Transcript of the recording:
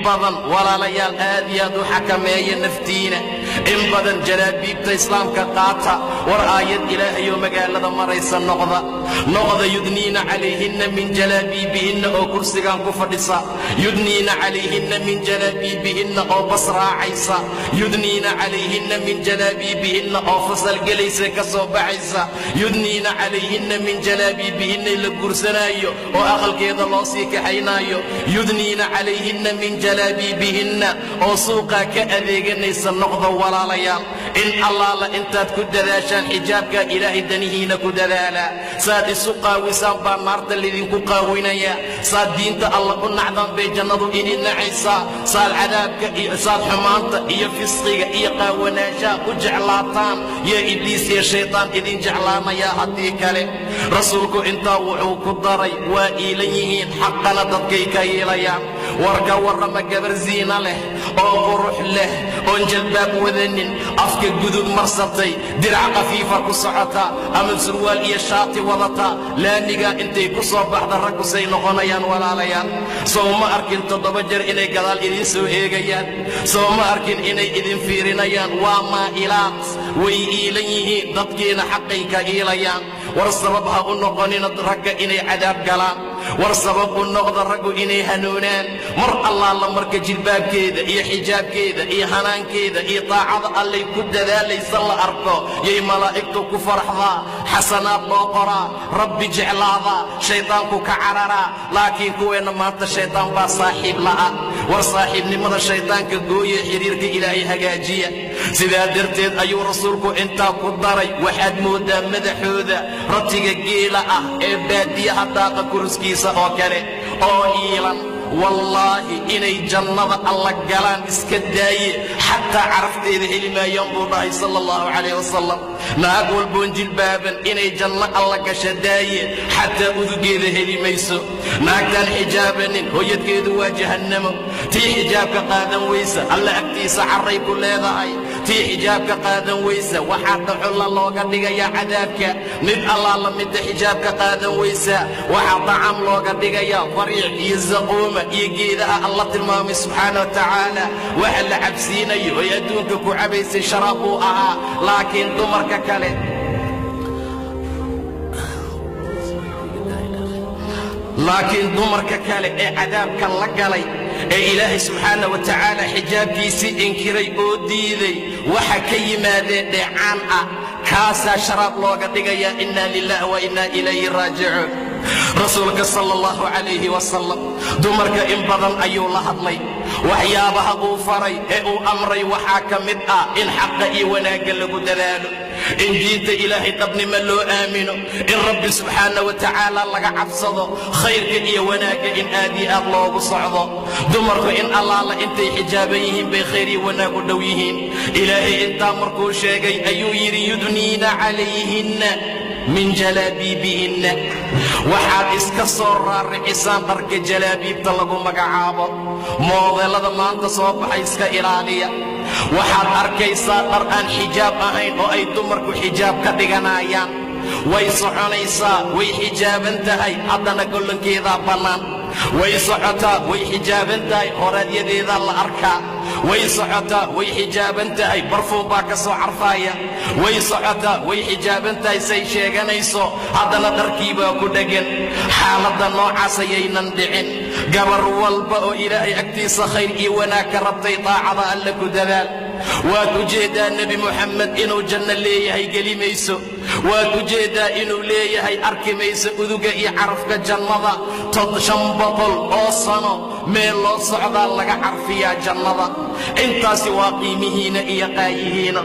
badan walaalayaal aad iyo aad u xakameeya naftiina, in badan jalaabiibta islaamka qaata. War aayad ilaahayoo magaalada maraysa noqda, noqda yudniina calayhinna min jalaabiibihinna oo kursigan ku fadhisa, yudniina calayhinna min jalaabiibihinna oo bas raacaysa, yudniina calayhinna min jalaabiibihinna oo fasal gelaysa ka soo baxaysa, yudniina calayhinna min jalaabiibihinna la guursanaayo oo aqalkeeda loo sii kaxaynaayo, yudniina calayhinna min jalaabiibihinna oo suuqaa ka adeeganaysa noqda walaalayaal. In allaala intaad ku dadaashaan xijaabka ilaahay danihiina ku dadaalaa. Saad isu qaawisaan baa naarta laydinku qaawinayaa, saad diinta alla u nacdaan bay jannadu idin nacaysaa, saad cadaabka iyo saad xumaanta iyo fisqiga iyo qaawanaanshaha u jeclaataan yaa ibliis iyo shaytaan idin jeclaanayaa. Haddii kale rasuulku intaa wuxuu ku daray waa iilan yihiin, xaqana dadkay ka iilayaan. War ka warrama gabar ziina leh oo qurux leh oon jalbaab wadanin, afka guduud marsatay, dirac khafiifa ku socota ama surwaal iyo shaati wadata, laamigaa intay ku soo baxda raggu say noqonayaan walaalayaal. Sow ma arkin 7 jeer inay gadaal idiin soo eegayaan? Sow ma arkin inay idin fiirinayaan? Waa maa'ilaad, way iilan yihiin, dadkiina xaqay ka iilayaan. War sabab ha u noqonina ragga inay cadaab galaan, war sabab u noqda raggu inay hanuunaan. Mar allaala marka jilbaabkeeda iyo xijaabkeeda iyo hanaankeeda iyo taacada allay ku dadaalaysa la arko, yay malaa'igtu ku faraxdaa, xasanaad loo qoraa, rabbi jeclaadaa, shaydaanku ka cararaa. Laakiin kuweenna maanta shaydaan baa saaxiib la'a. War saaxiibnimada shaydaanka gooye, xiriirka ilaahay hagaajiya. Sidaa darteed ayuu rasuulku intaa ku daray, waxaad mooddaa madaxooda ratiga geela ah ee baadiyaha daaqa kuruskiisa oo kale oo iilan. Wallaahi inay jannada alla galaan iska daaye, xataa carafteeda heli maayaan buu dhahay sala allahu calayh wasalam. Naag walboon jilbaaban inay janno alla gasha daaye, xataa udugeeda heli mayso. Naagtaan xijaabanin hooyadkeedu waa jahannamo. Tii xijaabka qaadan weysa alla agtiisa carray ku leedahay. Tii xijaabka qaadan weysa waxaa dhaxulla looga dhigayaa cadaabka. Mid allaala midda xijaabka qaadan weysa waxaa dacam looga dhigayaa fariic iyo zaquuma iyo geedaha alla tilmaamay subxaana wa tacaala. Waxa la cabsiinayo oy adduunka ku cabaysay sharaab buu ahaa, laakiin dumarka kale, laakiin dumarka kale ee cadaabka la galay ee ilaahay subxaana wa tacaala xijaabkiisii inkiray oo diiday, waxa ka yimaadeen dheecaan ah, kaasaa sharaab looga dhigayaa. Inna lilah wa inna ilayhi raajicuun. Rasuulka sala allahu calayhi wasalam dumarka in badan ayuu la hadlay. Waxyaabaha uu faray ee uu amray waxaa ka mid ah in xaqa iyo wanaagga lagu dadaalo, in diinta ilaahay dhabnimo loo aamino, in rabbi subxaana wa tacaala laga cabsado, khayrka iyo wanaagga in aad iyo aad loogu socdo. Dumarku in allaala intay xijaaban yihiin bay khayr iyo wanaag u dhow yihiin. Ilaahay intaa markuu sheegay ayuu yidhi yudniina calayhinna min jalaabiibihinna. Waxaad iska soo raaricisaan dharka jalaabiibta lagu magacaabo, moodeellada maanta soo baxay iska ilaaliya. Waxaad arkaysaa dhar aan xijaab ahayn oo ay dumarku xijaab ka dhiganayaan. Way soconaysaa, way xijaaban tahay, haddana gollankeedaa bannaan. Way socotaa, way xijaaban tahay, horaadyadeedaa la arkaa. Way socotaa, way xijaaban tahay, barfuun baa ka soo carfaaya. Way socotaa, way xijaaban tahay say sheeganayso, haddana dharkii baa ku dheggan. Xaaladda noocaas ayaynan dhicin. Gabar walba oo ilaahay agtiisa khayr iyo wanaag ka rabtay, taacada alle ku dadaal. Waad u jeeddaa nebi Moxamed inuu janno leeyahay, geli mayso. Waad u jeeddaa inuu leeyahay arki mayso uduga iyo carafka jannada. 500 oo sano meel loo socdaa laga carfiyaa jannada. Intaasi waa qiimihiina iyo qaayihiina.